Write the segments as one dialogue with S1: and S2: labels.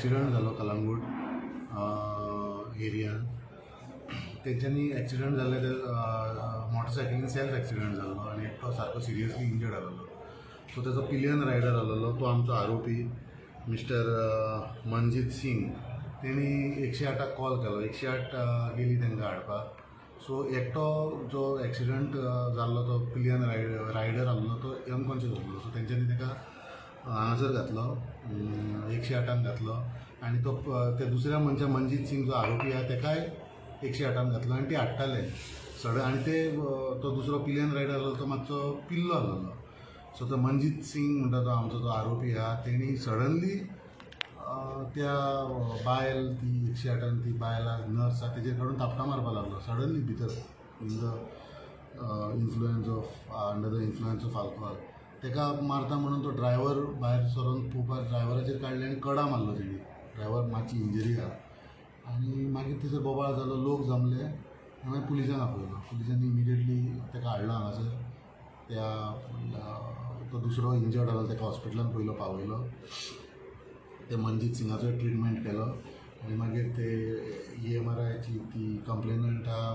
S1: Accident जालो कलंगूट एरियान. तेंच्यांनी accident जाल्ले ते मोटरसायकलीन सेल्फ एक्सिडंट जाल्लो आनी एकटो सारको सिरियसली इंजर्ड जाल्लो. सो तेजो पिलियन रायडर आसलेलो, तो आमचो आरोपी मिस्टर मनजीत सिंग. तेणी 108 कॉल केलो. 108 गेली तांकां हाडपाक. सो एकटो जो एक्सिडंट जाल्लो, तो पिलियन रायडर आसलो, तो अनकॉन्शियस आसलो. सो तेंच्यांनी ताका हांगासर घातलो, 108 घातलो आनी तो त्या दुसऱ्या मनशा, मनजीत सिंग जो आरोपी आहा, तेकाय 108 घातलो आनी ते हाडटाले सड आनी ते तो दुसरो पिलियन रायडर आसलो, तो मातसो पिल्लो आसलो. सो तो मनजीत सिंग म्हणटा, तो आमचो तो आरोपी आहा, तेणी सडनली त्या बायल, ती 108 ती बायल नर्स आहा, तेजेर काडून थापटां मारपाक लागलो सडनली भितर in the influence of under the influence of alcohol. तेका मारता म्हणून तो ड्रायव्हर भायर सरोन पळोवपाक ड्रायव्हराचेर काडले आनी कडा मारलो तेणी. ड्रायव्हर मातशी इंजरी आहा आनी मागीर थंयसर बोबाळ जालो, लोक जमले आनी मागीर पुलिसांक आपयलो. पुलिसांनी इमिडिएटली तेका हाडलो हांगासर. त्या तो दुसरो इंजर्ड आसलो, तेका हॉस्पिटलान पयलो पावयलो. ते मनजीत सिंगाचो ट्रिटमेंट केलो आनी मागीर ते ईएमआरआयची ती कंप्लेनंट आहा,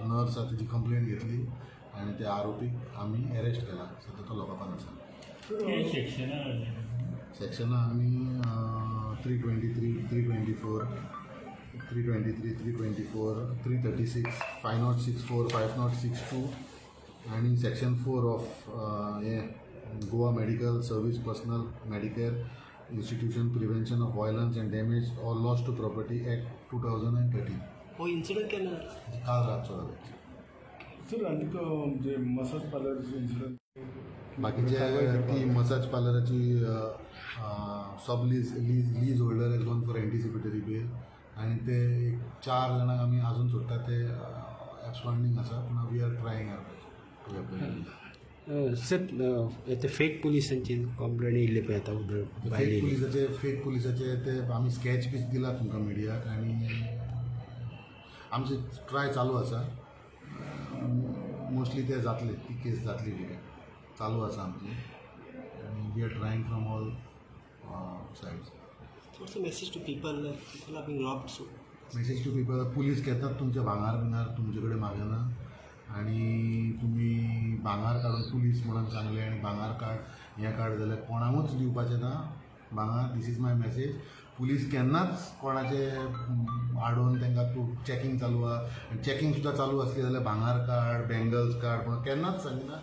S1: नर्स आहा, तेजी कंप्लेन घेतली आनी त्या आरोपीक आमी एरेस्ट केला. सद्या तो लॉकअपान आसा.
S2: सेक्शनां?
S1: सेक्शनां आमी 323, 324, 323, 324, 336, 5064, 5062 आनी सेक्शन 4 ऑफ हें Goa Medical Service Personnel Medicare Institution Prevention of Violence and Damage or Loss to Property Act 2013.
S3: हो इन्सिडंट केन्ना जालो?
S1: काल रातचो जालो.
S4: सर, आनी तो म्हणजे मसाज पार्लर इन्सिडंट?
S1: बाकीचे ती मसाज पार्लराची sub lease holder has gone for anticipatory bail आनी ते एक चार जाणांक आमी आजून सोदतात. ते एब्सकॉन्डिंग आसा, पूण we are trying our to apprehend.
S5: Sir, ते फेक पुलिसांची कंप्लेन येयल्ली पळय आतां भायर
S1: फेक
S5: येयली.
S1: पुलिसाचे ते आमी स्कॅच बी दिला तुमकां मिडियाक आनी आमचे ट्राय चालू आसा. मोस्टली ते जातले, ती केस जातली डिटेक्ट. चालू आसा आमची आनी we are trying from all sides.
S3: What's the message to people? People are being robbed, so
S1: message to people, police केन्नाच तुमच्या भांगार बिंगार तुमचे कडेन मागना आनी तुमी भांगार काडून पुलीस म्हणून सांगलें आनी भांगार काड, हें काड जाल्यार कोणाकूच दिवपाचें ना भांगार. This is my message. Police केन्नाच कोणाचे आडोवन तांकां तूं चॅकिंग चालू आहा, चॅकिंग सुद्दां चालू आसली जाल्यार भांगार काड, बँगल्स काड म्हणून केन्नाच सांगिना.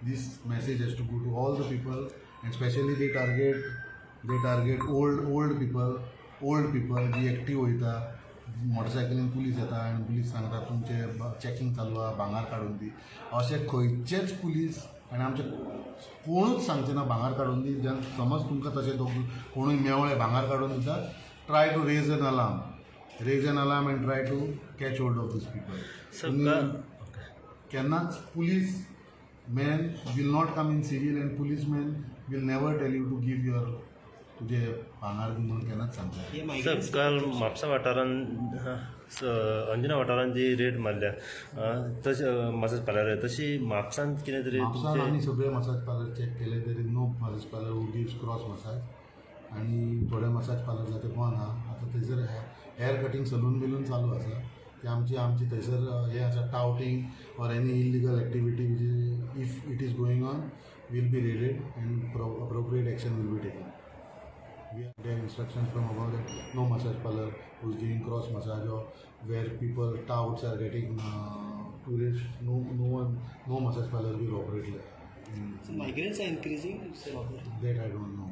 S1: This message has to go to all the people and specially they target old people, old people जी एकटी वयता मोटरसायकलीन. पुलीस येता आनी पुलीस सांगता, तुमचे चॅकिंग चालू आहा, भांगार काडून दी. अशें खंयचेच पुलीस आनी आमचे कोणूच सांगचे ना भांगार काडून दी. जेन्ना समज तुमकां तशें दोग कोणूय मेवळे भांगार काडून दिता, try to raise an alarm, raise an alarm and try to catch hold of these people.
S2: Sir.
S1: केन्नाच police man will not come in civil and police man will never tell you to give your तुजे भांगार बी म्हणून केन्नाच सांगता.
S3: हे
S2: sir,
S3: migrants
S2: काल म्हापसा वाठारान, अंजुना वाठारान जी रेड मारल्या, तशें मसाज पार्लर, तशी म्हापसान कितें तरी
S1: म्हापसान
S2: तुमचे
S1: आमी सगळे मसाज पार्लर चॅक केले. There is no massage parlour who gives cross massage आनी थोडे मसाज पार्लर जाता ते बंद आहा. आतां थंयसर हेअर कटींग सलून बिलून चालू आसा. ते आमची थंयसर हें आसा, touting or any illegal activity if it is going on will be raided and appropriate action will be taken. We have their instructions from above that no massage parlor who's giving cross massage or where people, touts are getting tourists, no one, no massage parlor will operate there.
S3: So migrants are increasing, sir?
S1: That I don't know.